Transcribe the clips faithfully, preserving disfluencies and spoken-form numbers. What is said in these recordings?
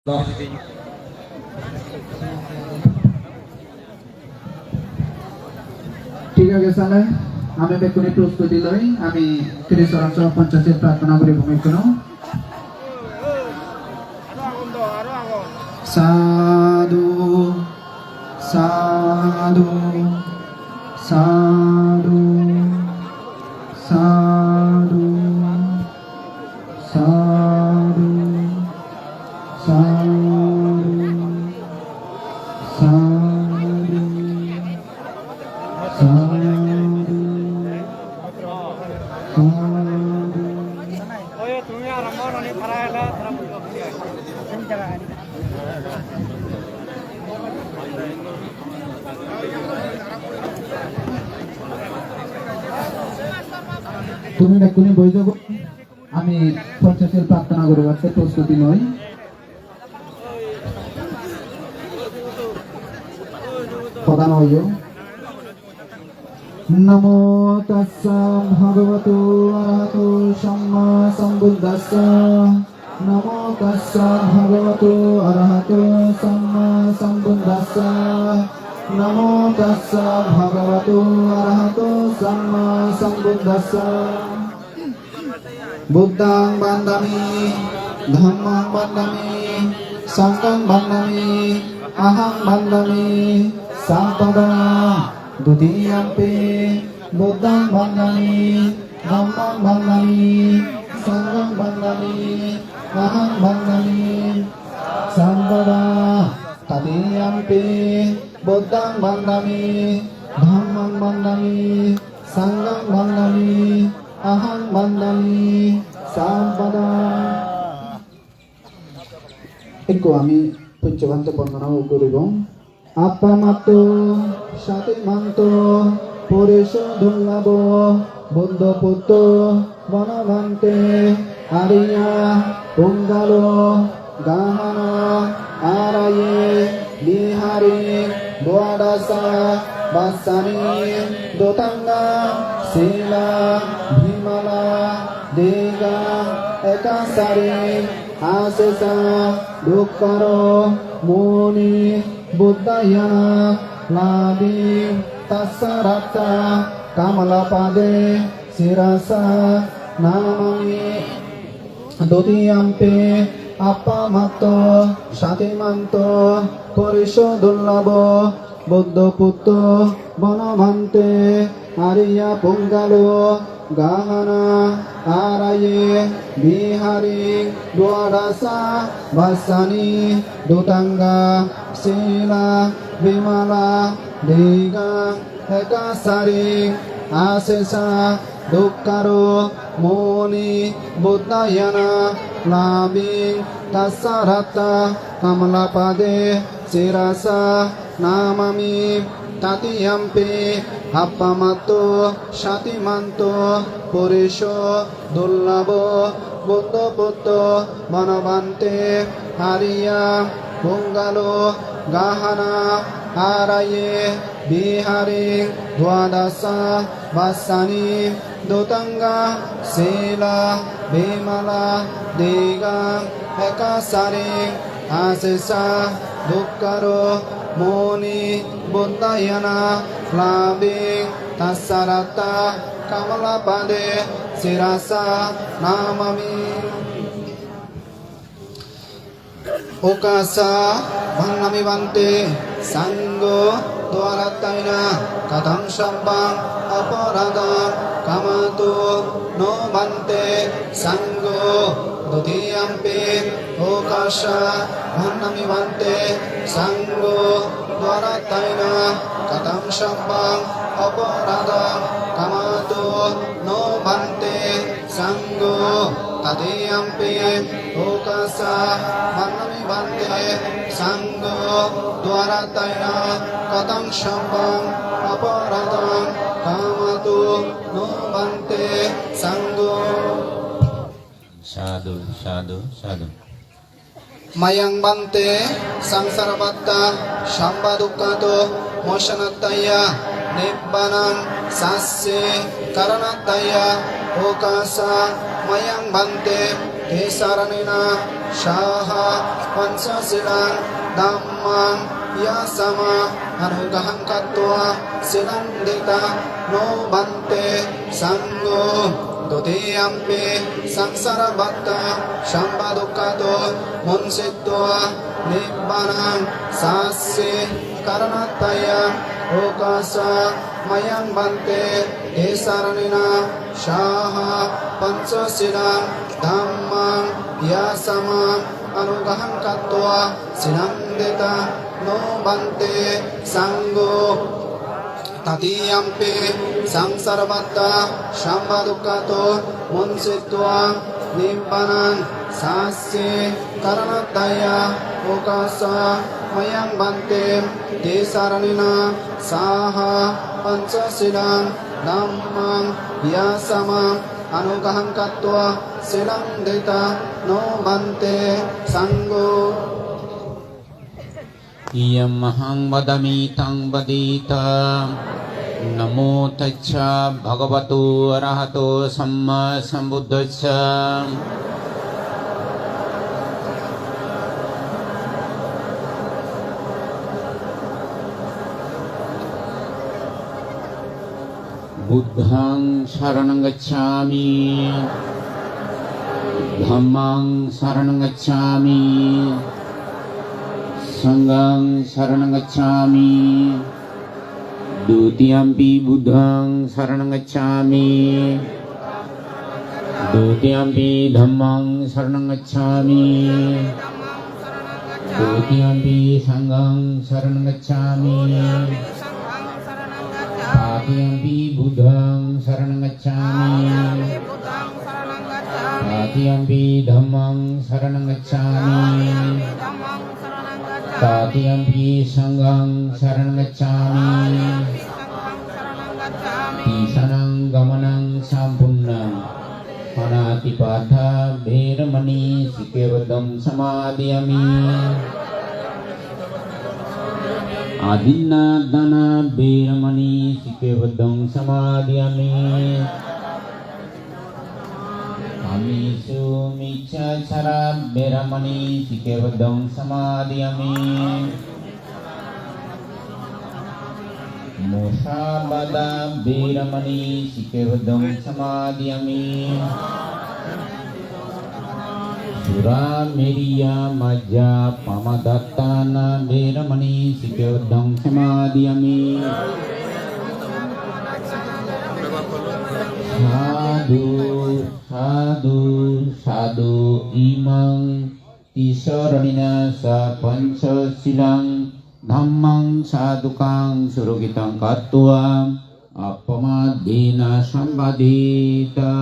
Thik age, sale ami bekkune prostuti loi, ami Trisoran soh Ponchosil prarthona guribo bekkune. Sadhu, sadhu, sadhu, sadhu, sadhu, sadhu, sadhu, sadhu, sadhu. Tumi bekkune boi jago, ami Ponchosil prarthona guribatte prostuti loi. Hoda no hoyo. Namo tassa bhagavato arahato sammasambuddhassa. Namo tassa bhagavato arahato sammasambuddhassa. Namo tassa bhagavato arahato sammasambuddhassa. Buddhaṃ vandāmi, dhammaṃ vandāmi, saṅghaṃ vandāmi, ahaṃ vandāmi sabbadā. Dutiyampi buddhaṃ vandāmi, dhammaṃ vandāmi, saṅghaṃ vandāmi, ahaṃ vandāmi sabbadā. Tatiyampi buddhaṃ vandāmi, dhammaṃ vandāmi, saṅghaṃ vandāmi, ahaṃ vandāmi sabbadā. Ekko ami Puccho Bhante bondona guribong. Appamatto satimanto puriso dullabho buddho putto bonobhante ariya punggalo gahana araye vihari dvadasa vassani dutanga sila vimala diga ekasari asesa dukkaro muni buddhayana labi tassa ratta kamalapade sirasa namami. Dutiyampi appamatto satimanto puriso dullabho buddho putto bonobhante ariya punggalo gahana araye vihari dvadasa vassani dutanga sila vimala diga ekasari asesa dukkaro muni buddhayana labi tassa ratta kamalapade sirasa namami. Tatiyampi appamatto satimanto puriso dullabho buddho putto bonobhante ariya punggalo gahana araye vihari dvadasa vassani dutanga sila vimala diga ekasari asesa dukkaro muni buddhayana labi tassa ratta kamalapade sirasa namami. Okasa vandāmi bhante saṅgho dvārattayena kataṃ sabbaṃ aparādhaṃ khamatu no bhante saṅgho. Dutiyampi okasa vandāmi bhante saṅgho dvārattayena kataṃ sabbaṃ aparādhaṃ khamatu no bhante saṅgho. Tatiyampi okasa vandāmi bhante saṅgho dvārattayena kataṃ sabbaṃ aparādhaṃ khamatu no bhante saṅgho. Sadhu, sadhu, sadhu. Mayaṃ bhante saṃsarabaddha sabbadukkhāto mocanatthāya nibbānasacchikaraṇatthāya okasa mayaṃ bhante tisaraṇena saha panchasilaṃ dhammaṃ yācāma anuggaham katvā silaṃ detha no bhante saṅgho. Dutiyampi saṃsaravattasambādhakato muñcitvā nibbānaṃ sacchi karaṇatthāya okāsa mayaṃ bhante tisaraṇena saha panchasilaṃ dhammaṃ yācāma anuggaham katvā silaṃ detha no bhante saṅgho. Tatiyampi saṃsaravattasambādhakato muñcitvā nibbānaṃ sacchi karaṇatthāya okāsa mayaṃ bhante tisaraṇena saha panchasilaṃ dhammaṃ yācāma anuggaham katvā silaṃ detha no bhante saṅgho. Yamahaṃ vadāmi taṃ vadetha. Namo tassa bhagavato arahato sammāsambuddhassa. Buddhaṃ saraṇaṃ gacchāmi. Dhammaṃ saraṇaṃ gacchāmi. Saṅghaṃ saraṇaṃ gacchāmi. Dutiyampi buddhaṃ saraṇaṃ gacchāmi. Dutiyampi dhammaṃ saraṇaṃ gacchāmi. Dutiyampi saṅghaṃ saraṇaṃ gacchāmi. Tatiyampi buddhaṃ saraṇaṃ gacchāmi. Tatiyampi dhammaṃ saraṇaṃ gacchāmi. Tatiyampi saṅghaṃ saraṇaṃ gacchāmi. Tisaraṇaṃ gamanaṃ sampuṇṇaṃ. Pāṇātipātā veramaṇī sīkkhāpadaṃ samādiyāmi. Adinnādānā veramaṇī sīkkhāpadaṃ samādiyāmi. Kāmesu micchācārā veramaṇī sīkkhāpadaṃ samādiyāmi. Musāvādā veramaṇī sīkkhāpadaṃ samādiyāmi. Surāmerayamajjapamādaṭṭhānā veramaṇī sīkkhāpadaṃ samādiyāmi. Sādhu, sādhu, sādhu. Imaṃ tisaraṇena saha pañca sīlaṃ dhammaṃ sādhukaṃ surakkhitaṃ katvā appamādena sampādetha.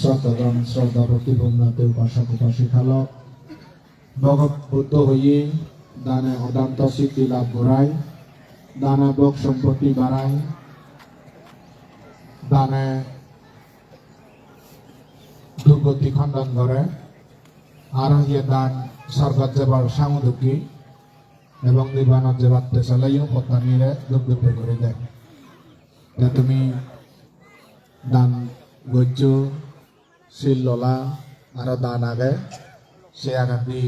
Sroddhaban, sroddhabhaktipunno upasok upasika lok. Bhogoban Buddho hoye dane odonto siddhi lab gorai, dane bhog sompotti barai, dane durgotti khondon gore, aro hiye dan sorgot jebar sangu dukki ebong nirbanot jebatte saleyo pottanire duk dukke guri de. Te tumi dan gojjo, sil lola, aro dan age, se agedi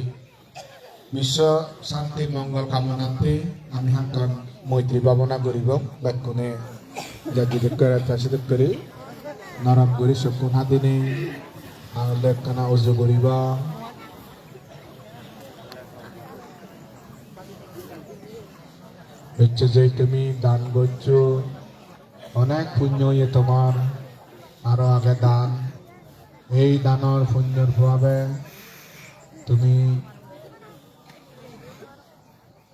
biswa santi mongol kamonante ami hankon moitri bhabona guribong, bekkune jodi dokke rette sidokke guri norom guri sokkun hadinei angul ekkana uju guribong. Ecche je tumi dan gojjo, onek punyo oye tomar, aro age dan. Ei danor punyor probabe tumi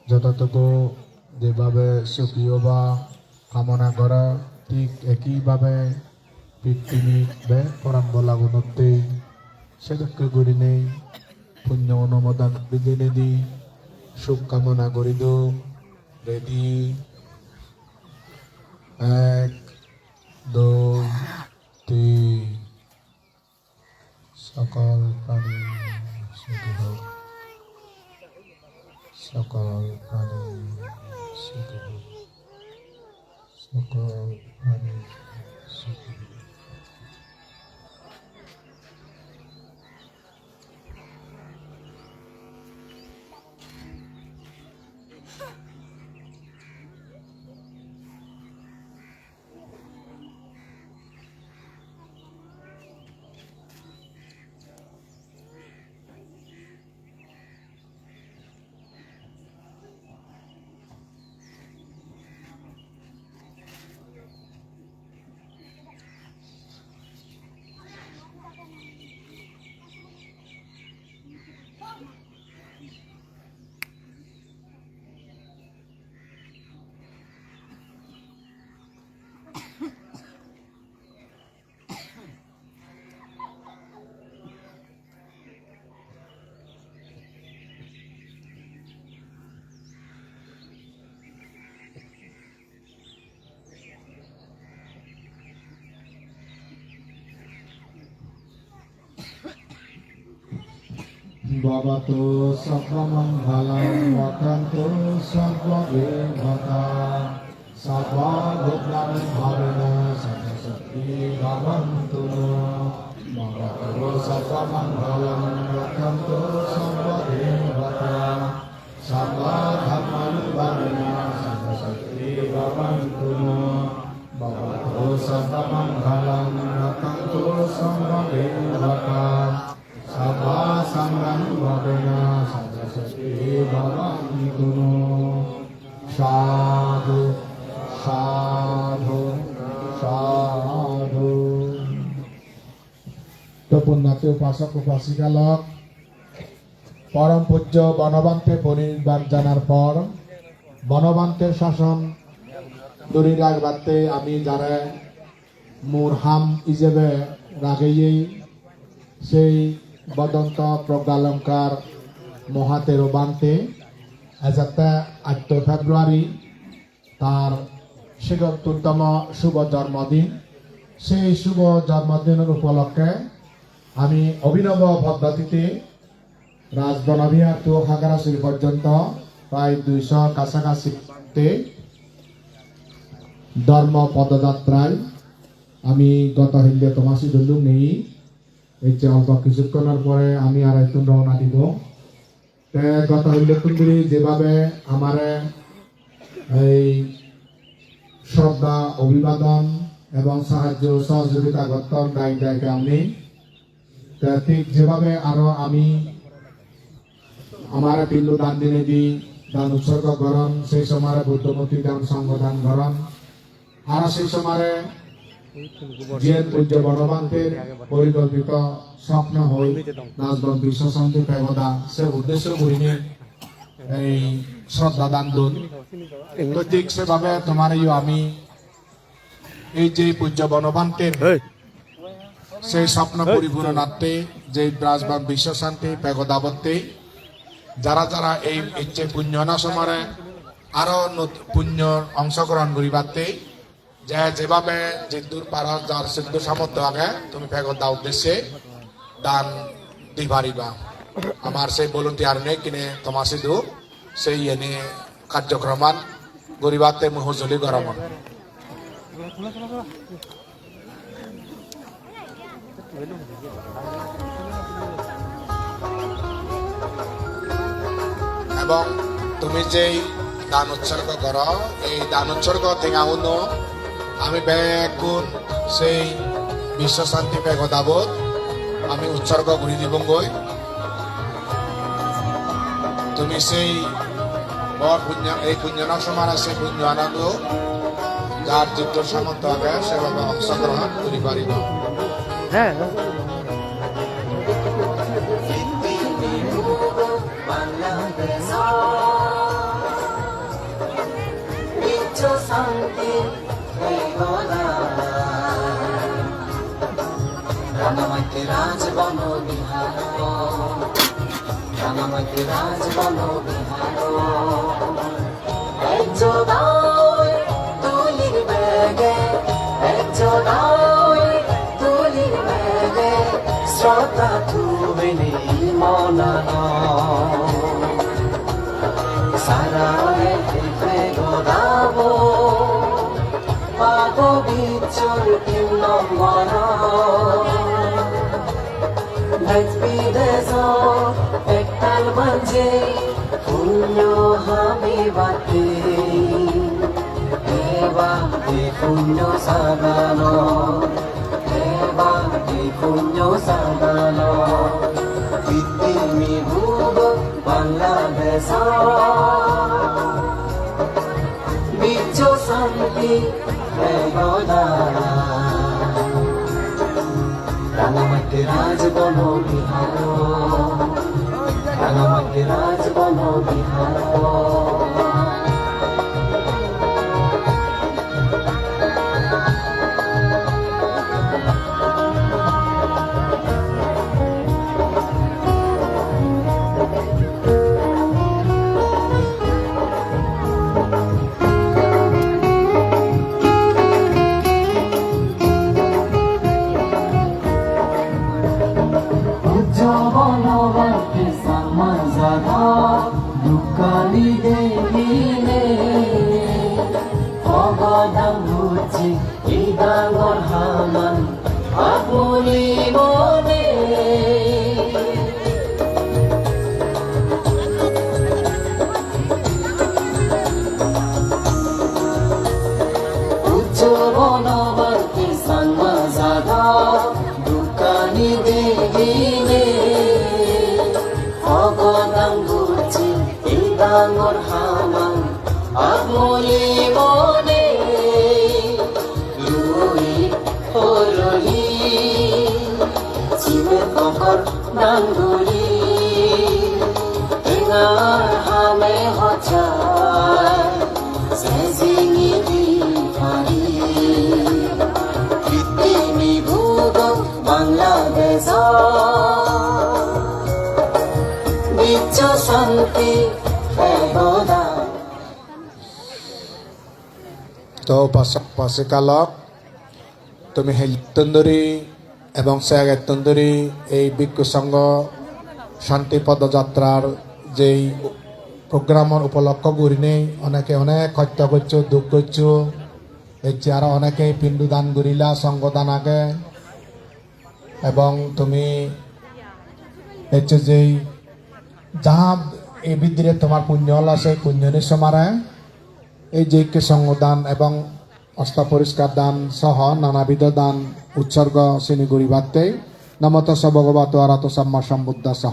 jototuku jebhabe sugi oba kamona goro, thik eki bhabe pittimit bek poranbolagunotte sedokke gurinei punyo onumodon bijenedi suk kamona guri do. Ready? Ek, dui, tin. Sokol prani sugi hok. Sokol prani sugi hok. Sokol prani Bhavatu sabbamaṅgalaṃ, rakkhantu sabbadevatā, sabbabuddhānubhāvena sadā sotthī bhavantu no. Bhavatu sabbamaṅgalaṃ, rakkhantu sabbadevatā, sabbadhammānubhāvena sadā sotthī bhavantu no. Bhavatu sabbamaṅgalaṃ, rakkhantu sabbadevatā, sabbasaṅghānubhāvena sadā sotthī bhavantu no. Sādhu, sādhu, sādhu. To punnatma upasok upasika lok, porom pujjo Bonobhante ponirban janar por, Bonobhanter sason duri ragbatte ami jare mur ham ijebe rageyei, sei Bodonto Proggalongkar Mohatero Bhante, ejatte atto February tar sekottuttomo subo jormodin. Sei subo jormodinor upolokke ami obhinobo poddotite Rajbana Bihar to Hagarasuri porjonto prai duiso kachakachi te dhormo podojatrai ami goto hille toma sidu lungei. Ecche olpo kisukkonor pore ami aro ittun rowna dibo. Te goto hillettun dhuri jebhabe amare ei shraddha, obhibadon ebong sahajjo sohojogita gotton dayok dayika amni, te thik jebhabe aro ami amare pillu dan dinei di dan utsorgo goron, sei somare Buddho murti dan, songho dan goron, aro sei somare jiyen pujjo Bonobhanter porikolpito sopno hoi Rajbon Biswasanti pegoda se uddesho gurinei ei shraddha dan don. To thik sebhabe tomareyo ami ei je pujjo Bonobhanter sei sopno puripuronatte je Rajbon Biswasanti pegodabotte jara jara ei ecche punyo na somare aro not-, punyo ongsogrohon guribatte je jebhabe jeddur paro jar seddur samortho age tumi pegoda uddeshe dan di pariba. Amar sei volunteer-une ikkine toma sidu sei iyeni karjokroman guribatte mui hojoli gorongor. Ebong tumi jei dan utsorgo goro, ei dan utsorgo tengaguno ami bekkun sei Biswa Santi Pegodabot ami utsorgo guri dibongoi. Tumi sei bor punyo, ei punyo na somare sei punyo anando, jar jiddur samortho age, sebhabe ongsogrohon guri pariba. He. Rangamatte Rajbano Biharo, Rangamatte Rajbano Biharo. Ejjo doi tulir bege, ejjo doi tulir bege, shraddha tubeni monano. Sara ete pegodabo, papo bichor Dej bidejo ektal manje punyo habi bate, ebang de punyo sagano, ebang de punyo sagano, pitimi bugo Bangladesh, Biccho Santi Egoda. Rangamatti Raj Bono Biharo, Rangamatti Raj Bono Biharo. Ujjo bono bante sama jaga, dukkani degile, ogodam buji, hi dangor haman, apuni mone. Ujjo bono bante sama jaga, dukkani degile, ogodam buji, hi dangor haman, apuni mone. Lui horoli, jibe kokor danguri, tengar hame hochai, sejingi di pari. Pitimi bugo Bangladesh, Biccho Santi Egoda. To upasok upasikalok, tumi hettun dhuri ebong se agettun dhuri ei Bhikkhu Sangho Shanti Podo Jatrar jei programor upolokko gurinei oneke onek hosto goccho, duk goccho, ecche aro oneke pindu dan gurila, sangho dan age. Ebong tumi ecche jei jaha ei bidire tomar punyo olo, sei punyoni somare ei je ikke sangho dan ebong osto poriskar dan soho nanabido dan utsorgo sini guribatte. Namo tassa bhagavato arahato samma sambuddhassa.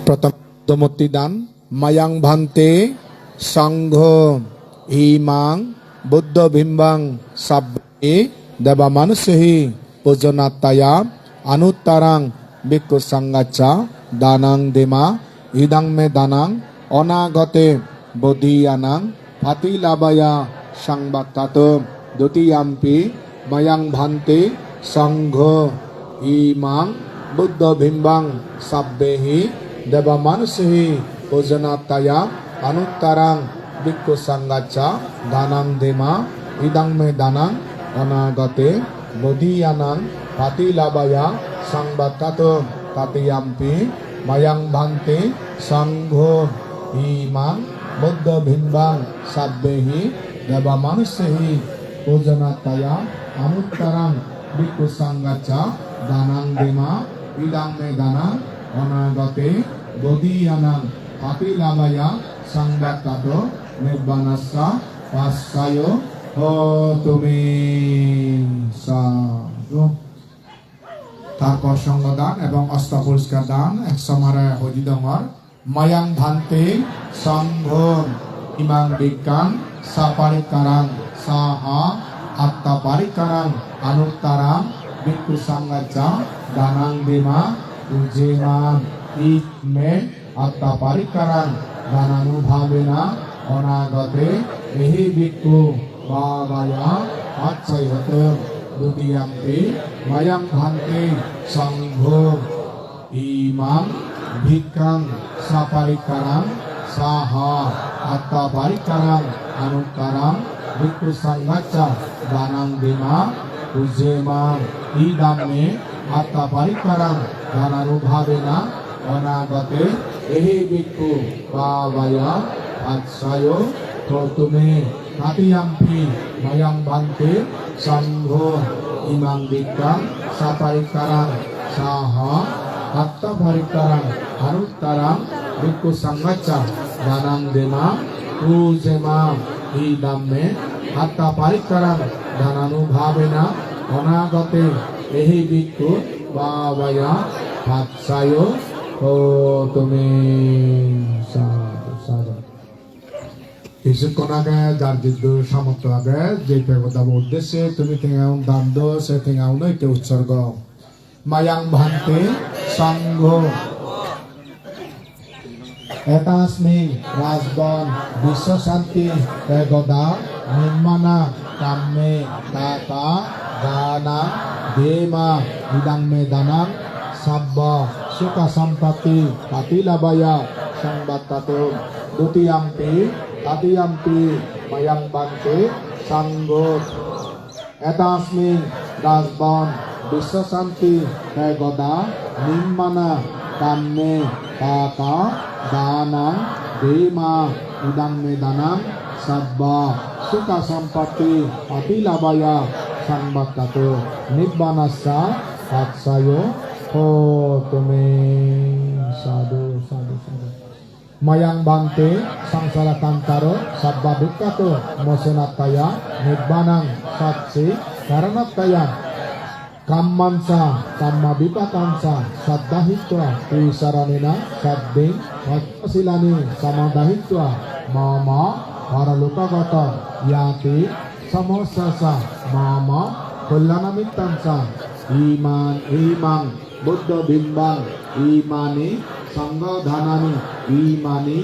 Prothom Buddho murti dan, mayang bhante sangho imang Buddho bimbang sabbehi deva manusehi pujanatthaya anuttarang bhikkhu sanghassa danang dema, idang me danang anagate bodhiyanang patilabhaya samvatthato. Dutiyampi mayang bhante sangho imang Buddho bimbang sabbehi deva manusehi pujanatthaya anuttarang bhikkhu sanghassa danang dema, idang me danang anagate bodhiyanang patilabhaya samvatthato. Tatiyampi mayang bhante sangho imang Buddho bimbang sabbehi deva manusehi pujanatthaya anuttarang bhikkhu sanghassa danang dema, idang me danang anagate bodhiyanang patilabhaya samvatthato nibbanassa paccayo hotu me. Sadhu. Tarpor sangho dan ebong osto poriskar dan ek somare hoi di dongor. Mayang bhante sanghong imang bhikkhaṃ saparikkharaṃ saha attaparikkharaṃ anuttarang bhikkhu sanghassa danang dema pujemaṃ. Ime attaparikkharaṃ dananubhāvena anāgate ehi bhikkhu bhāvāya paccayotu. Dutiyampi mayaṃ bhante sanghong imaṃ bhikkhaṃ saparikkharaṃ saha attaparikkharaṃ anuttaraṃ bhikkhu sanghassa danang dema pujemaṃ. Idamme attaparikkharaṃ dananubhāvena Anagate ehi bhikkhu bhavaya paccayo hotu me. Tatiyampi mayang bhante sangho imang bhikkhaṃ saparikkharaṃ saha attaparikkharaṃ anuttaraṃ bhikkhu saṅghassa danam dema pujema. Idam me attaparikkharaṃ dananubhavena anagate ehi bhikkhu bhavaya paccayo hotu me. Sadhu, sadhu. Kissukkon age jar jiddur samortho age, je pegodabo uddesye tumi tengaun dan do, se tengauno ikke utsorgo. Mayang bhante sangho. Etasmiṃ rajbon vissoshanti pegoda nimmana kamme kaka danaṃ dema. Idaṃ me danaṃ sabba sukha sampatti paṭilabhāya saṃvattatu. Dutiyampi tatiyampi mayang bhante sangho. Etasmiṃ rajbon vissoshanti pegoda nimmana kamme kaka danaṃ dema. Idaṃ me danaṃ sabba sukha sampatti paṭilabhāya saṃvattatu. Nibbanassa paccayo hotu me. Sadhu, sadhu, sadhu. Mayang bhante saṃsara kantaro sabba dukkhato mocanatthāya nibbānaṃ sacchikaraṇatthāya kammañca kammavipākañca saddāhitvā tisaraṇena saddhiṃ pañca sīlāni samādahitvā mama paralokagata ñāti samussāya ca mama kalyāṇamittañca. Imaṃ, imaṃ buddho bimbaṃ imāni saṅgho dānāni imāni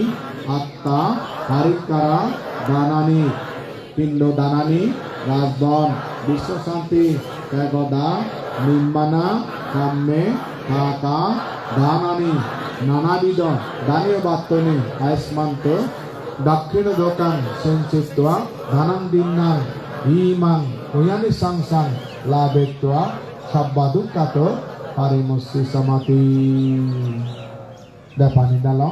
attaparikkhara dānāni piṇḍo dānāni rajbon vissoshanti pegoda nimmana kamme kaka dānāni nanavidho dāniyo vattuni ayasmanto dakkhiṇodokaṃ sañcittvā dānaṃ dinnaṃ imaṃ puññāni saṅsaṃ labhetvā sabba dukkhato parimuccisamāti. De pani dalo.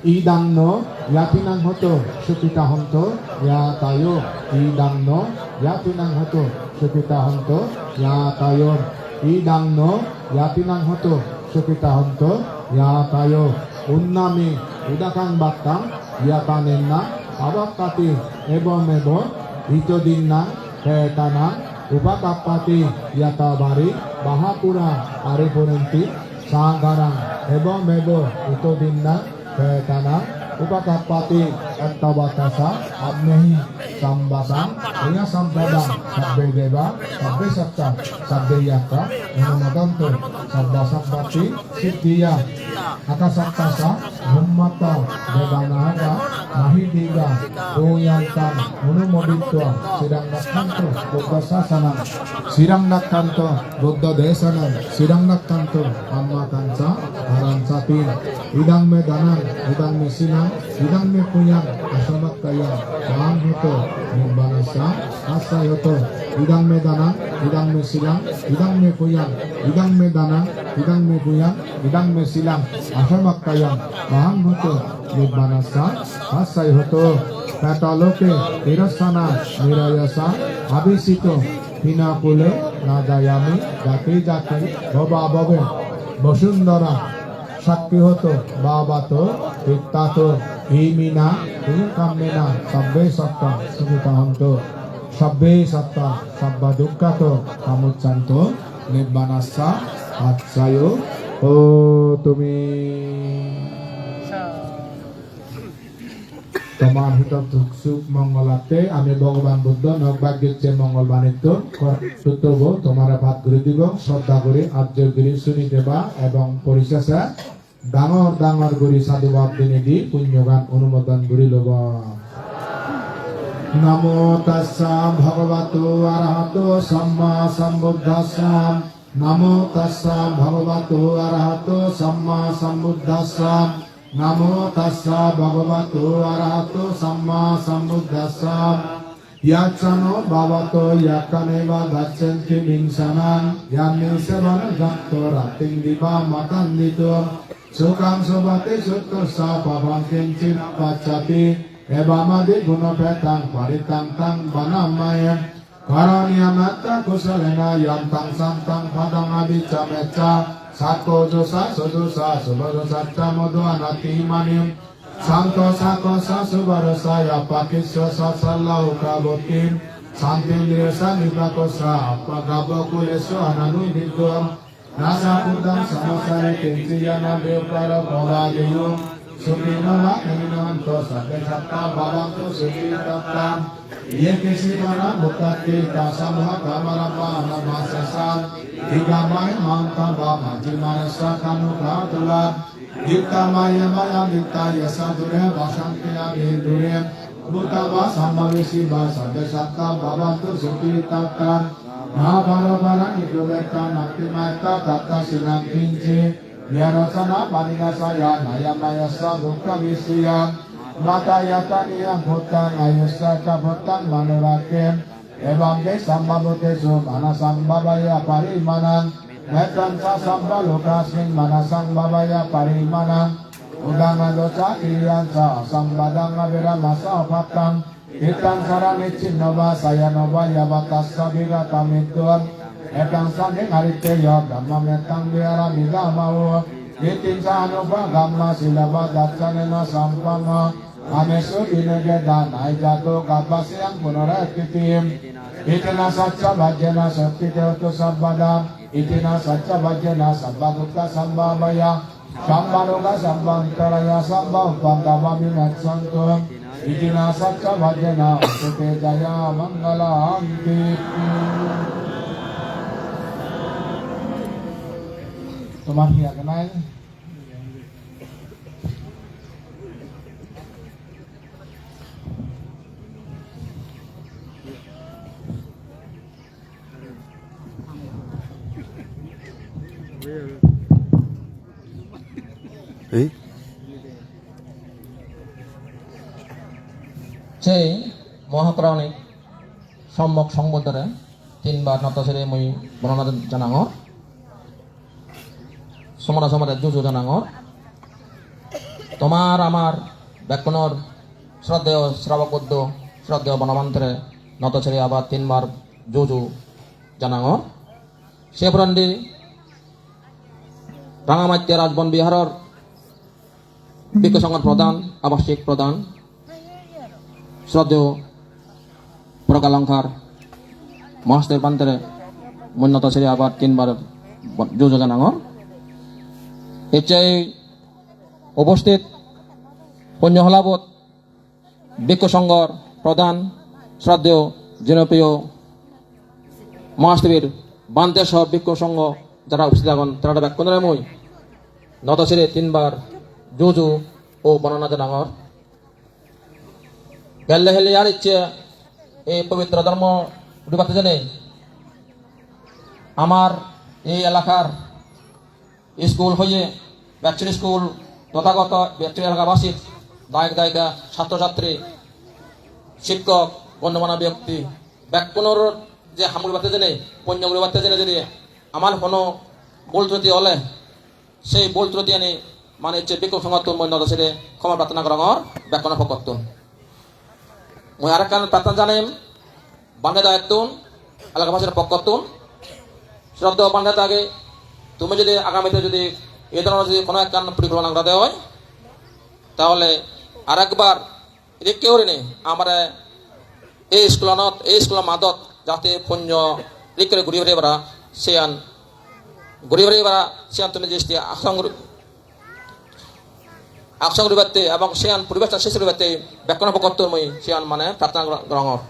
Idaṃ no ñātīnaṃ hotu sukhitā hontu ñātayo. Idaṃ no ñātīnaṃ hotu sukhitā hontu ñātayo. Idaṃ no ñātīnaṃ hotu sukhitā hontu ñātayo. Uṇṇāmi udakaṃ vatthaṃ yathā niṇṇaṃ pavattati evameva ito dinnaṃ petānaṃ upakappati yathā vārivahā pūrā paripūrenti sāgaraṃ evameva ito dinnaṃ petānaṃ upakappati. Ettāvatā ca amhehi sambhataṃ puññasampadaṃ sabbe devā sabbe sattā sabbe yakkhā anumodantu sabba sampatti siddhiyā. Akāsaṭṭhā ca bhummaṭṭho devā nāgā mahīddhikā puññaṃ taṃ anumoditvā ciraṃ rakkhantu buddhasāsanaṃ ciraṃ rakkhantu buddhadesanaṃ ciraṃ rakkhantu amhākañca marañcāpi. Idaṃ me danaṃ idaṃ me sīlaṃ idaṃ me puññaṃ asmaṃ kāyaṃ vahaṃ hotu nibbanassa paccayo hotu. Idaṃ me danaṃ idaṃ me sīlaṃ idaṃ me puññaṃ idaṃ me danaṃ idaṃ me puññaṃ idaṃ me sīlaṃ asmaṃ kāyaṃ vahaṃ hotu nibbanassa paccayo hotu. Petaloke tirossāna nirāyasā abhisito pīṇakule na jāyāmi jāti jāti bhavā bhave vasundharā sakhī hotu bhavato tiṭṭhato. Iminā puññakammena sabbe sattā sukhitā hontu. Sabbe sattā sabba dukkhato pamuccantu nibbanassa paccayo hotu me. Tomar hitor duk suk mongolatte ami Bhogoban Buddho nok bhaggyot je mongol banettun kor sutro bo tomare pat guri dibong, sroddha guri ajjor guri suni deba ebong porisese dangor dangor guri sadhubad dinei di punyogan onumodon guri lobo. Namo tassa bhagavato arahato samma sambuddhassa. Namo tassa bhagavato arahato samma sambuddhassa. Namo tassa bhagavato arahato samma sambuddhassa. Yassa no bhavato yakkhā neva dassenti bhiṃsanaṃ, yannī sevanaṃ janto rattiṃ diva matandito, sukhaṃ supati sutthassa pāpaṃ kiñci na passati, evamādiguṇūpetaṃ parittaṃ taṃ bhaṇāmahe. Karaṇīyamatthakusalena, yantaṃ santaṃ padaṃ abhijjhamecca, satthu ujū ca sūjū ca subhū ca ca mudu anatimānī, santo ca kho ca subharo ca appakicco ca sallahukā vutti, santindriyo ca nipako ca appagabbho kulesu ananugiddho, na ca khuddaṃ samācare kiñci yena dukkharogabhāvayo, sukhino vā khemino hontu sabbe sattā bhavantu sukhitattā. Ye keci pāṇabhūtatthi tasā mohakamārappā anavasesā, dīghā vā hemavatā vā majjhimā ca tanukathūlā, diṭṭhā vā ye vā yaṃ diṭṭhā ye ca dūre vasanti avidūre, bhūtā vā sambhavesī vā sabbe sattā bhavantu sukhitattā. Mā paro paraṃ ito veṭṭha nātimaññetha tathāsi naṃ kiñci, ye rojā na pāṇinā ca yā nāyā mā yā ca dukkhaviccheyya. Mātā yathā niyaṃ puttaṃ āyusā ca puttaṃ manurakkhe, evampi sabbabhūtesu mānasaṃ bhāvaye aparimāṇaṃ. Mettañca sabbalokasmiṃ mānasaṃ bhāvaye aparimāṇaṃ. Uddhaṃ adho ca tiriyañca asambādhaṃ avirāmaṃ ca opattaṃ. Tiṭṭhaṃ caraṃ nisinno vā sayāno vā yāvatassa vigatamiddho. Etaṃ satiṃ adhiṭṭheyya brahmametaṃ vihāramidhamāhu. Diṭṭhiñca anupagamma sīlavā dassanena sampanno. Kāmesu vineyya dānā ijjhā ca gabbhaseyyaṃ punarattīti. Itinā saccavajjena sotthi ca hotu sabbadā. Itinā saccavajjena sabbadukkha sabbabhaya sabbarogā sabbantarāyā sabba upaddavā vinassantu. Itinā saccavajjena hotu te jayamaṅgalāni. Tomar hi age nai? Ei? Sei mohapuranik Sommok Sombuddhore tinbar noto sire mui bondona janangor. Somare somare juju janangor. Tomar amar bekkunor sroddheyo srabok Buddho, sroddheyo Bonobhantore noto sire abar tinbar juju janangor. Se porendi Rangamatte Rajbon Biharor Bhikkhu Songhor Pradhan, Abasik Pradhan, sroddheyo Progalongkar Mahasthir Bhantore mui noto sire abar tinbar juju janangor. Ecche ubosthit punyo holabot Bhikkhu Songhor Pradhan, sroddheyo Jinopriyo Mahasthir Bhante soh Bhikkhu Songho jara ubosthit agon, tarare bekkunore mui noto sire tinbar juju o bondona janangor. Gelle helle ar ecche ei pobitro dhormo guribatte jene amar ei elakar school hoye, bechchor school, tothagoto bechchor elakabasik, dayok dayika, satro satri, sikkok, gonyamanya byokti, bekkunor je ham guribatte jene, punyo guribatte jene jodi amar hono bhul truti ole, sei bhul trutiyani mane ecche Bhikkhu Songhottun mui noto sire khoma prarthona gorongor bekkunor pokkottun. Mui arekkan prarthona janem, Bhante dayottun, elakabasir pokkottun, sroddheyo Bhante dagi, tumi jodi agamite jodi ei dhoronor jodi hono ekkan porikolpona gorede oi, tahole arekbar rikke gurinei amare ei iskulonot, ei iskulo madot jate punyo rikke guri pari para, siyan guri pari para, siyan tumi jisti aksong guri, aksong guribatte ebong siyan poribesh srishti guribatte bekkunor pokkottun mui siyan mane prarthona gor-, gorongor.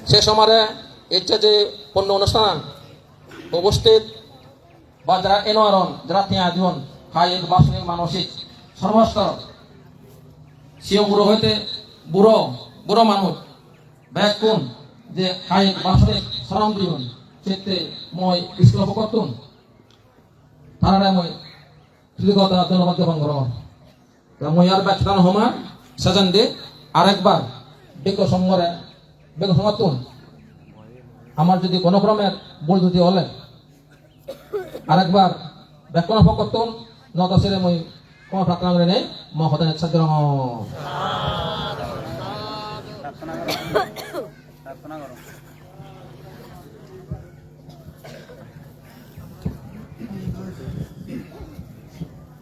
Se somare ecche je punyo onusthanan ubosthit ba jara eno aron, jara tiya diyon, kayik, basonik, manosik, sorbostor, sigon guro hoite buro, buro manuj, bekkun je kayik, basonik sorom diyon, sette mui iskulo pokkottun tarare mui kritoggota dhonnobad gyapon gorongor. Te mui ar bej hoda no hom, sejendi Arekbar bhikku songhore, bhikku songhottun amar jodi kono krome bhul truti ole, arekbar bekkunor pokkottun noto sire mui khoma prarthona gurinei mo hodani sej gorongor. Prarthona goro. Prarthona goro.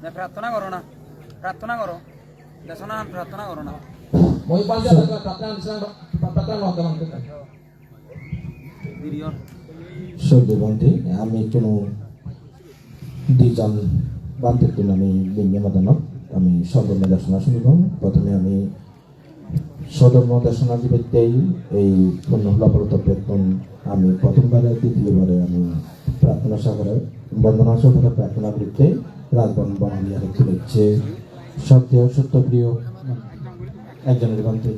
Na, prarthona goro na. Prarthona goro. Desonagan prarthona goro na. Mui bhante prarthona disang, prarthona goro. Soddo bhante, ami hono dijon bhantettun ami binne madonot, ami soddo desona sunibong. Prothome ami soddo desona dibattei ei punno lobor toppettun ami prothom bare, ditiyo bare ami prarthona sohokare, bondona sohokare prarthona gurittei Rajbon Bonaliar tulocche Sottiyo Sottopriyo ekjon bhante.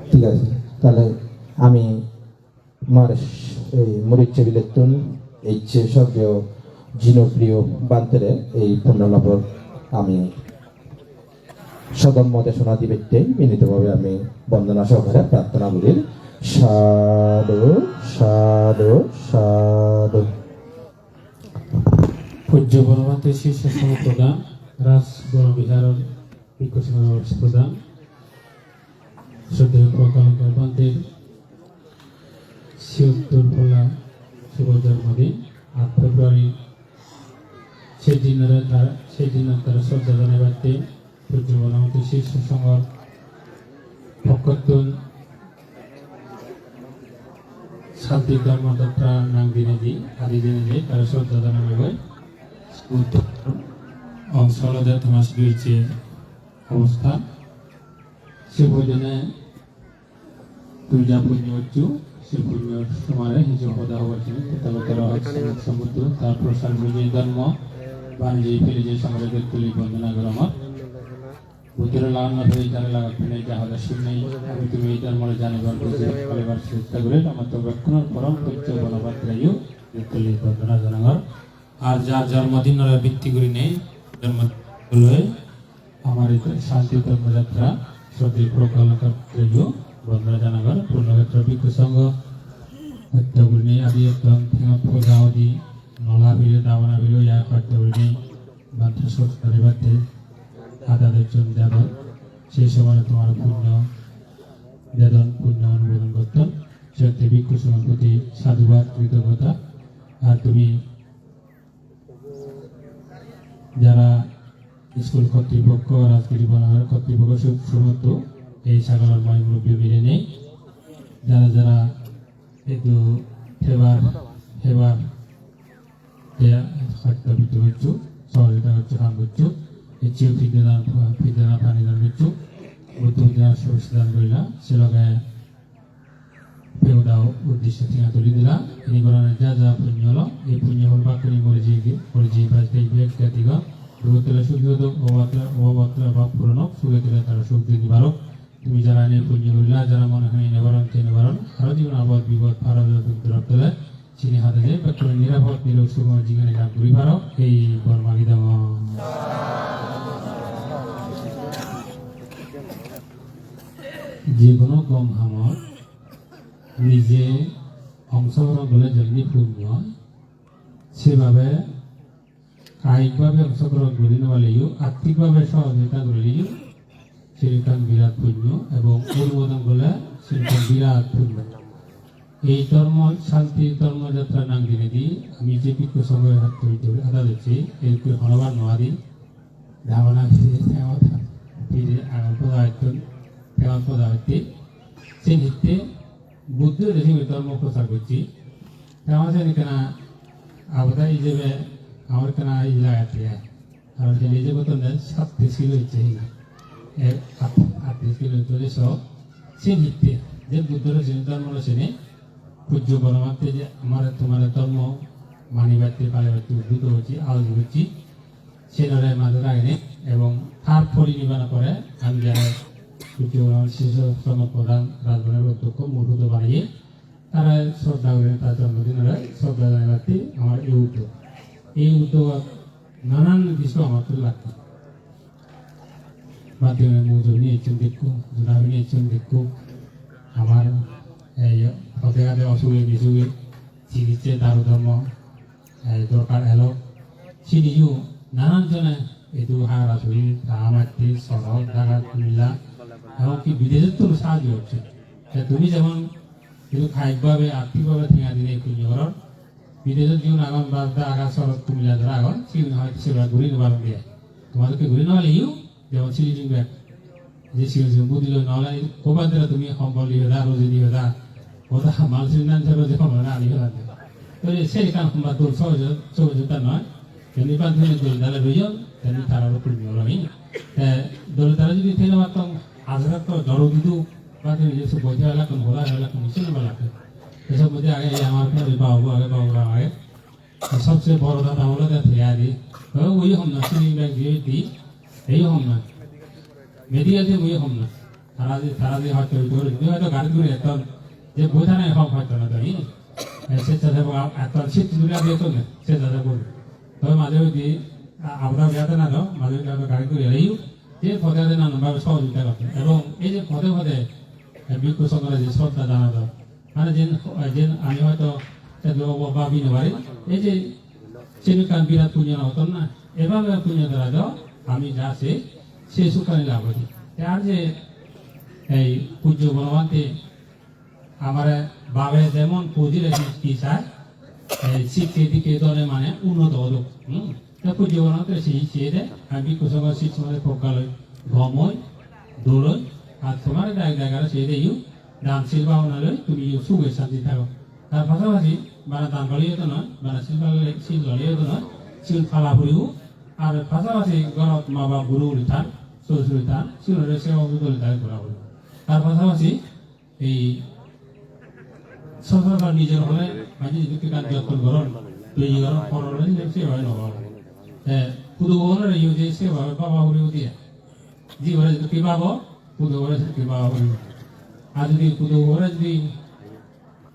Thik age, tahole ami Mar ei Murichche bilettun ecche sorgiyo Jinopriyo bhantere ei punno lobor ami soddo desona dibattei binitobhabe ami bondona sohokare prarthona gurir. Sadhu, sadhu, sadhu. Pujjo Boro Bhante Sisyo Songho Pradhan, Raj Boro Biharor Bhikkhu Songho Pradhan, Soddo Prokalankar Bhanter siyottor polla subo jormodin, aat February. Sei dinore tar, sei dinot tare sroddha janaibatte Pujjo Boro Bhante Sisyo Songhor pokkottun Santi Dharma Jatra nang dinedi, adi dinedi tare sroddha janaibatte. Onsolo de Thomas Duiche obosthan. Se bojone tui ja punyo goccho, se punyor somare hiju hoda hobor jani, Tothagotor asromot sommuddo, tar prosar bujei dhormo, banjei pelejei somare dottuli bondona gorongor. Bhutore lagan na pei jare lagat pei ja hoda sunni, ami tumi dhormore janibar buji, palibar chesta guri, amattun bekkunor porom pujjo Bonobhadreyo dottuli bondona gorongor. Ar jar jormodinore bitti gurinei jormodin loi amar ei Santi Dharma Jatra Soddo Prokalankar Bhanteyo bondona janagor. Purnokshetro Bhikkhu Songho hotta gurinei adi etton, tengot poja udi, nola pire, dabana pire, ya hotta gurinei bhante sot guribatte ada dejjon jadon. Sei somoy tomar punyo dedon, punyo onumodon gotton. Sette Bhikkhu Songhor proti sadhubad, kritoggota. Ar tumi jara iskul kortripokko, Rajgiri Bonobhan kortripokko, sub-, sumotto ei sagalor moi murubbi milinei jara jara edu thebar, thebar te hotta bidde goccho, sohojogita goccho, ham goccho, ecche piddadan, piddadan, panidan goccho, buddho piddadan, subosto dan gorila, se loge Pegudao uddesho tenga tuli dila, ini gorane ja ja punyo olo, ei punyo hol bakkune mori jeye, mori jeye bajte ibe ekka diga, dugottole sugi odok, obabotole, obabotole obab puron ok, suge tole tara suk dini barok. Tumi jara ini punyo gorila, jara mone hoi ine baron, tene baron, aro jibon abot bibot paro jabot durattole, sini hade je, bekkune nirapod, nirok sugo jingani lab guri paro, ei bor magi degong. Je hono gom hamot nije ongshogrohon gole jemni punyo oi, sebabe kayik babe ongshogrohon guri no paleyo, arthik babe sohojogita gurileyo, siyen ekkan birat punyo, ebong onumodon gole siyen ekkan birat punyo. Ei dhormo, Santi Dharma Jatra nang dinedi ami je bhikkhu songho hatto bidde guri ada docchi, ei dokke honobar no adi, dabana pire, tengot pire, agol poda ottun, tengot poda otte, sen hitte Buddho je sibe dhormo prochar gocche, te ama sen ekkena abada ijebe amar ekkena ij lagette ai. Karon hene je gottonde sattis kilo icche hina. E, at-, attis kilo tole so, sen hitte, je Buddhore sene, dhormore sene, pujjo Bonobhante je amare tomare dhormo manibatte, palibatte uddhito gocche, aoji gocche, senore madat ragenei ebong tar porinibbane pore ami jara pujjo Bonobhante Sisyo Songho Pradhan Rajbhonor odhyokko mur hudo baneye, tare sroddha gurinei tar jonmodinore sroddha janaibatte amar ei uddog. Ei uddogot nanan kichu amattun lagge. Bhante mujungedi ecchon dekko, jodagedi ecchon dekko, amar ei pode ade osuge bisuge chikitse daru dhormo, ei dorkar elo, siniyo nanan jone idu hara suri, Rangamaty, Sorot, Dhaka, Kumilla, emon ki bidejottun sahajjo gocche. Te tumi jemon idu kayik bhabe, arthik bhabe tenga dinei punyo goror, bidejot jiun agon ba Dhaka, Sorot, Kumilla jara agon, siun hoyto seba guri no paron de. Toma dokke guri no paleyo, jemon sleeping bag. Je sigon sigon budi loi no ole, hobar dere tumi hombol dibe da, roji dibe da. Oda mal sin nan jero je hobar ani hobar de. To je se kan hombar dol sohoj, sohoj ta noi. Jodi ba tumi dol dale roiyo, tale tara ro punyo olo ni. Te dol dale jodi thele matong, ajra to joro didu, ba tumi je se boi thele kon hola, hola kon mission bala. Te sob mujhe age, ei amar pore babu age, babu age. Ar sobse boro dada olode te adi. Oi, oi hom na, sini bag diye di. Ei hom na. Medical team oi hom na. Tara di, tara di hoito oi gori. Ni hoito gari gori ekdom. Je boi thane hom hoito na doi. E se chade bo ekdom sit duri adi to ne. Se chade bo. To maje oi di, a-, abra gade na do, maje oi gari gori ei. Je pode ade nanan bhabe sohojogita gotte. Ebong ei je pode pode, e, bhikkhu songhore je sroddha janadon, mane jen, jen ami hoyto sedokke bhabi no pari, ei je sini ekkan birat punyo na oton na, ebhabe punyo dara do ami ja sei, sei sukkani lab oi. Te ar je ei pujjo Bonobhante amare babe jemon pujile hi, hi sai, ei sikke dikke dole mane unnoto odok. Hmm? Te pujjo Bonobhante sei, sei de, ami bhikkhu songho sissho mane pokka loi, gom oi, dol oi, ar tomare dagi dagi aro sei de iu, dan sil bhabona loi, tumi iu suge santi thago. Tar pasapasi, bana dan lole to noi, bana sil lole, sil lole to noi, sil pala puribo, ar pasapasi gorot ma bap guru guri than, sori sori than, silore seba puri dole dale gora puribo. Tar pasapasi, ei sosor ba nijor hole manje jodi ekkan jotton goron, tui goron, poror hole jodi seba no babo. Te pudu gunore yo je seba baba huri udiya. Ji ore jodi babo, pudu ore jodi baba huri. Ar jodi pudu ore jodi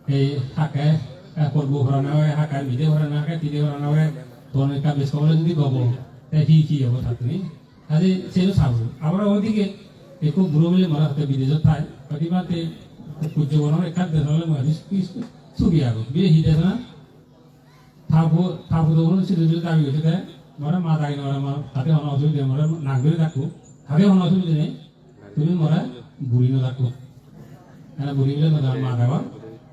ei hake, eh, porbo horana ore, hake mide horana, hake tide horana ore, ton ekka beso ore jodi gobo, te hi hi obo tatuni? Kaje sero sabo. Abar oidikke ekko buro mile mora hotte bidejot thai. Odi mate pujjo Bonobhante ekkan desh ole mora his-, his-, sugi ago. Biye hi desh na? Thapu, thapu do uno sidu sidu dabi gotte te. Mora ma dagi nora ma. Tate hono osubide mora nang dori thakko. Tate hono osubide nei. Tumi mora buri no thakko. Ene buri bile no ma dagor.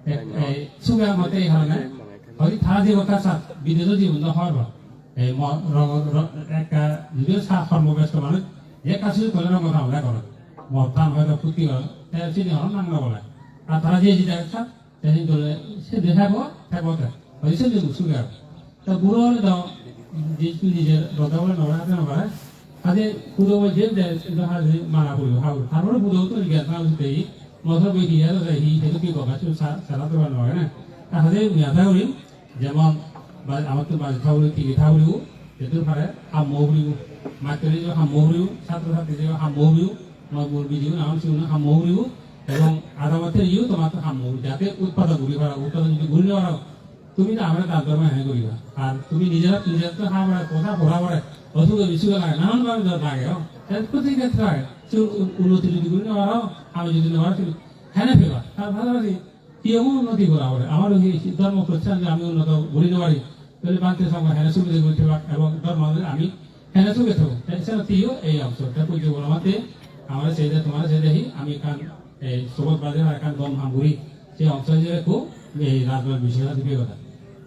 Ek, ei, suge mote ei harone. Hoi tara je gotta sa, bidejo jibon do hor ba. Ei mo-, ro-, ro-, ekka, judiyo sa hormobesto manuj, je ekka suju tole rongo thamle goron. Mottan hoyto phutti goron. Te sini hono nang no bole. Ar tara je jide ekka, te sini tole, se de hebo, hebo te. Oi se de suge aro. Te buro ole do, je, nije roda bole no rade no pare. Ade buro bole je de, do ha je mara bole, ha bole. Tar pore buro to gyan na ute, mo so be hi aro hi, he to ki goga, sa, sara to no pare na. Ade mi ada uri, Jemon, ba-, amattun baji tha puribo, tigi tha puribo, jedur pare hammo puribo, mastore je hammo puribo, satro satri je hammo puribo, mor murubbi jigun agon sigun hammo puribo, ebong adamot theiyo tomattun hammo puribo, jate utpadon guri paro, utpadon jodi guri no paro, tumi to amare dan dhormo hene guriba. Ar tumi nijera, nijera to ha pore, kosa pora pore, osuge bisuge lage, nanan bhabe jor lage, o. Te proti khetre lage, se un-, unnoti jodi guri no paro, ami jodi no paro, tumi hene peba. Tar pasapasi Tiyo unnoti gora pore. Amaro hi, hi dhormo prochar je ami unnoto guri no pari. Tole bhante songho hene subide guri thebak ebong dhormo je ami hene suge thebo. Te seno tiyo ei ongso. Te pujjo Bonobhante amare sei de, tomare sei de hi, ami ekkan ei sobot baje ar ekkan gom ham guri. Se ongso je ekku ei rajbari bishoy adi pegota.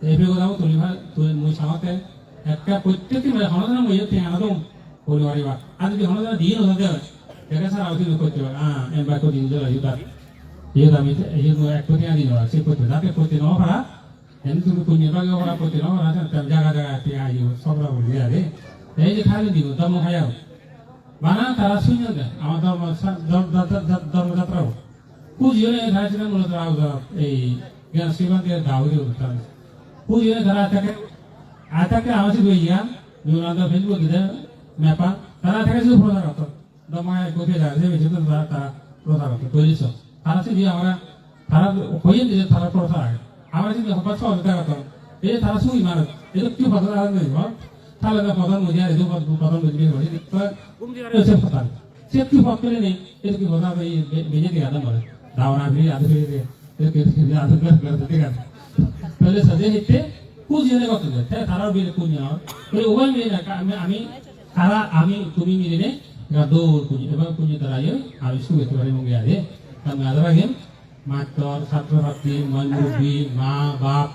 Te ei pegota tuli pha, tuli mui sangotte ekka prottek din mane hono jone mui tenga no dong. Hoi no pariba. Ar jodi hono jone diye no thade oi, teke sara oi tumi hotte paro, ah, en bai koti jora iyot ar. Iyot ami, iyot mui ek koti ani no paro, se hotte, jate hotte no para, en tumi punyo bhage ora hotte no para, sen tam jaga jaga te ayo, sobra boli are. Ei je thali dibo, dhormo haya. Bana tara sunyo de, amar dhormo sa-, dhor-, dhor-, dhor-, dhor-, dhormo jatra ho. Puji ole tara sina mulo tara uja, ei, gyan siban de dauri utan. Puji ole tara atake, atake amar sidu iya, Yunanda Facebook de, mepa, tara atake sidu prochar goto. Dhormo ekko page age, se page-ot tara, tara prochar gotton, bujiso? Tara sidi amare, tara hoye de tara prochar age. Amare sidi hobbar sohojogita gotton. Ei tara sui manuj, ei to ki hodon ar nei, bol? Tale na hodon mujia, ei to hodon mujia, ei to gum jira se hodon. Siyot hi pot pele nei, edokke hoda hoi be-, beje dega jai more. Daona biri ado biri de, edokke biri ado biri de dega jai. Tole sade hitte huji hone gotton de, te tara biri punyo. Tole ubai mile na, ami, ami, tara, ami, tumi miline, ga dol punyo, eba punyo tara yo, ami suge tore monge ade. Ami adara gem, mastor, satro satri, moi murubbi, ma, bap,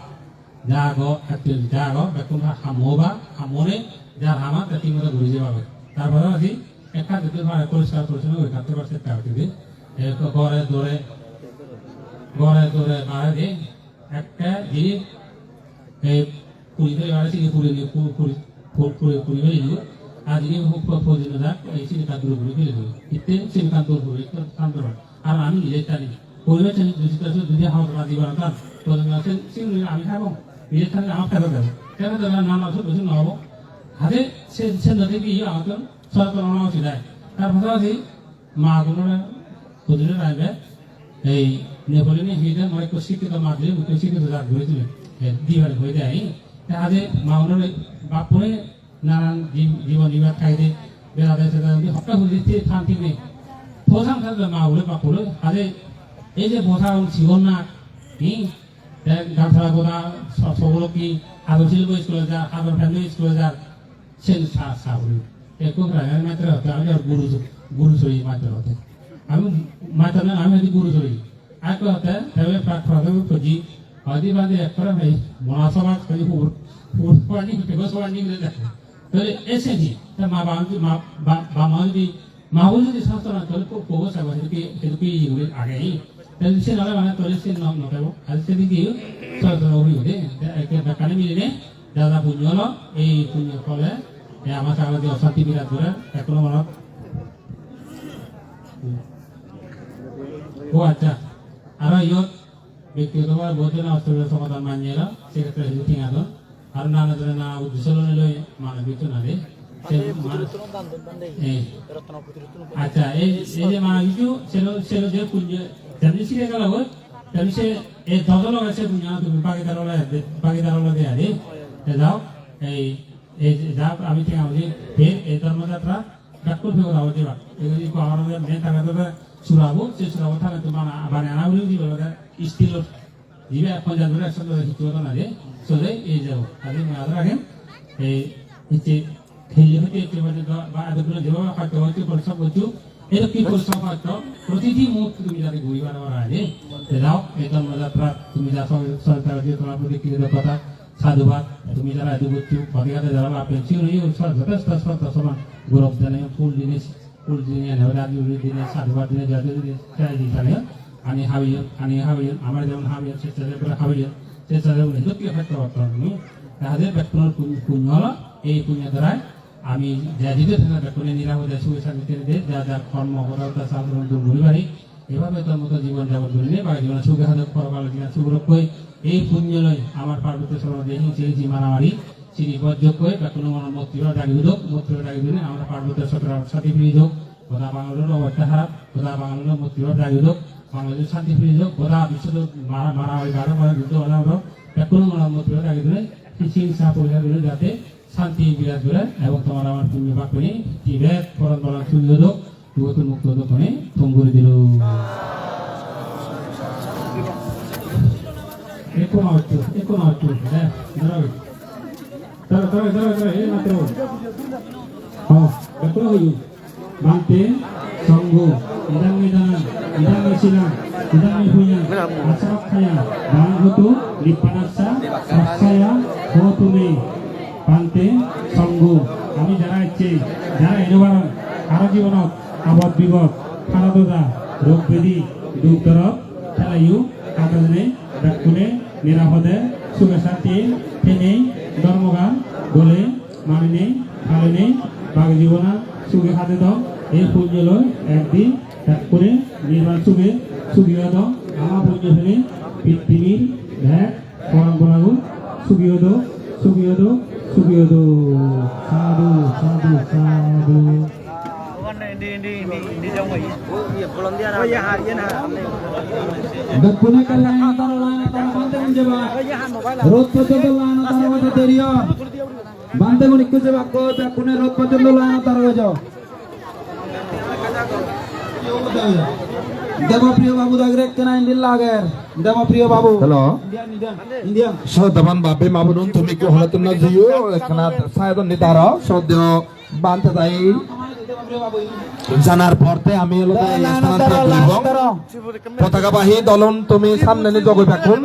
ja ago, attiyo ja ago, bekkun ha-, ham oba, ham one, jar ham age, te thik moto guri jeba age. Tar pore adi, ekka dudun pare poriskar porichonno guri thakte pare chesta guri de. E, to gore dore, gore dore bare de, ekka jinis, e, puri thei pare, sini puri ni, pu-, puri, pu-, puri, puri, puri, puri, ar jinis hu-, pu-, puri no jak, e, sini ekka dur guri fele dibo. Itte sini ekka dur guri, ekka dur guri. Ar ami nije tani. Poribesh jodi dusito ase, jodi hawar radi baran tan, poribesh ase, sini ami thabo. Nije tani ama phero debo. Phero dele na na, sut besi no hobo. Haje se, se nodi bi amattun sochetono ona uchit age. Tar pasapasi ma gunore hudure raibe, ei Napoleon-e hide more ekko sikkito ma dile, ekko sikkito jat guri tule. E, di pare hoi de ai. Te haje ma gunore bap bone nanan ji-, jibon jibat khaide, berade sedade, hokke huli thik than thik nei. Posan thakle ma bole bap bole, haje ei je bosa un sigon na, hi? Te Galsara goda so-, sogolokki, Hador Silbo iskule jar, Hador Family iskule jar, sen sa-, sa huli. Ekko primary matro hotte, ami ar guru, guru soi matro hotte. Ami matro na, ami hotte guru soi. Ar ekko hotte, tebe pra-, prathomik pojji, hoide bade ekkore hoi, mona sabha hoi hur, hur pani, bego sabha ni gure dekho. Tole ese di, ta ma ba, ma ba, ba ma di, ma bu di sastra tole ko, ko sa ba di, ke, ke di gure age. Tole se nale mane tole se no, no tebo. Al se di ki, sastra uri de, de, ke da kane mili ne, ja ja punyo olo, ei punyo phole, e ama sagala di osanti birat gore, ekhono mane. O accha. Aro iyot bektigoto bhabe bohut jone Australia somadan manye elo, se khetre hintu tenga don. Aro nana jone nana uddesho loi loi mane bichon age. Se ma-, eh. Accha, ei, ei je mane bichu, selo, selo je punyo, jemni sire gelo goi, jemni se, ei dodo loge se punyo tumi bagidar ole, bagidar ole de age. Te jao, ei, ei je jao, ami tenga udi, pe, ei dhormo jatra, Bekkun pegor abar jebak. Egori ikko abar olode main target olode surabo, se surabo target to bana-, banana uri uri olode steel-or. Jibe ponchas bore ekso bore hissu odo na je, sole ei jebo. Adi mui adar agem, ei hicche, hei hicche hicche bade do, ba adu bole jebo, hoyto hoyto porisom goccho, edokke porisom hoyto, protiti muhurto tumi jate guri paro age. Te jao, ei dhormo jatra tumi ja so-, sohojogita goccho, tomar proti kritogota, Sadhubad, tumi jara edu goccho, pode ghate jara lab peccho, sigun oye sor-, jothesto sroddha soman, gurop jane phul jinis, phul jinis ene pore adi uri dine, sadhubad dine, jadu dine, sai di tane, ani habiyon, ani habiyon, amar jemon habiyon, se sare pore habiyon, se sare pore dokke hoyto hoyto, hmm? Tahole bekkunor pun-, punyo olo, ei punyo darai, ami ja jide thana bekkune nirapode suge santi thede, ja ja kormo, hoda, hoda, sasaron dur guri pari, Ebabe tor moto jibon jabon gurinei bagi jibon suge hadok, porokale jiyan sugorok hoi, ei punyo loi amar Parbotyo Srobon je hingse hingsi maramari, sini bojjok hoi, bekkuno monot moitri bhab jagi udok, moitri bhab jagi udinei amar Parbotyo Srobon santi piri jok, goda Bangalore obosta harap, goda Bangalore moitri bhab jagi udok, Bangladesh santi piri jok, goda biswot mara-, maramari bare bare juddho ole aro, bekkuno monot moitri bhab jagi udinei, hingse hingsa porihar gurinei jate santi biraj gore, ebong tomar amar punyo bhag peinei, Tibet, poran poran sugi odok, Dugottun mukto odo tone thum guri dilo. Ekko na otto, ekko na otto. Eh, daro. Daro, daro, daro, daro, ei matro. Oh, ekko na hoyo. Bhante, Sangho, idam me danam, idam me silam, idam me punyam, assa pakkhayaṃ, bhavantu, nibbanassa, pakkhayaṃ, hotu me. Bhante, Sangho, ami jara ecche, jara elo baron, aro jibonot, abot bibot, hara doda, rog bedi, duk dorok, theleyo, hata jene, bekkune, nirapode, suge santiye, thenei, dhormogan, gole, maninei, palinei, bagi jibona, suge hade dok, ei punyo loi, ekdin, bekkune, nirban suge, sugi odok, ama punyo pele, pittimir, bek, Poranboragun sugi odok, sugi odok, sugi odok. Sadhu, sadhu, sadhu. Bekkune ekkan line-ot daro, line-ot daro, bhantegun jebak. Rod porjonto line-ot daro, bhante deri or. Bhantegun ikku jebak goi, bekkune rod porjonto line-ot daro goi jo. Debapriyo babu dagre ekkena indi lager. Debapriyo babu. Hello. Indian, Indian, Indian. Shraddhaban bab-bei ma-bon, tumi ekku hole tumi no jiyo, ekkena side ot ni daro, shraddheyo bhante dai janar porte ami olode ei sthanot tiyag guribong. Potaka bahi dolun tumi samne ni jogoi bekkun.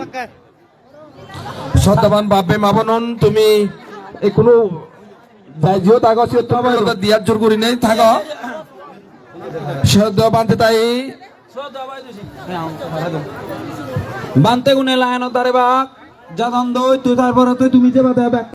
Shraddhaban bab-bei ma-bon, tumi ekkunu jai jiyot ago, siyot tumi olode diyat jur gurinei thago. Shraddheyo bhante dai. Bhante gune line ot darebak. Jadon doi, tui tar pore tui tumi jeba de bek.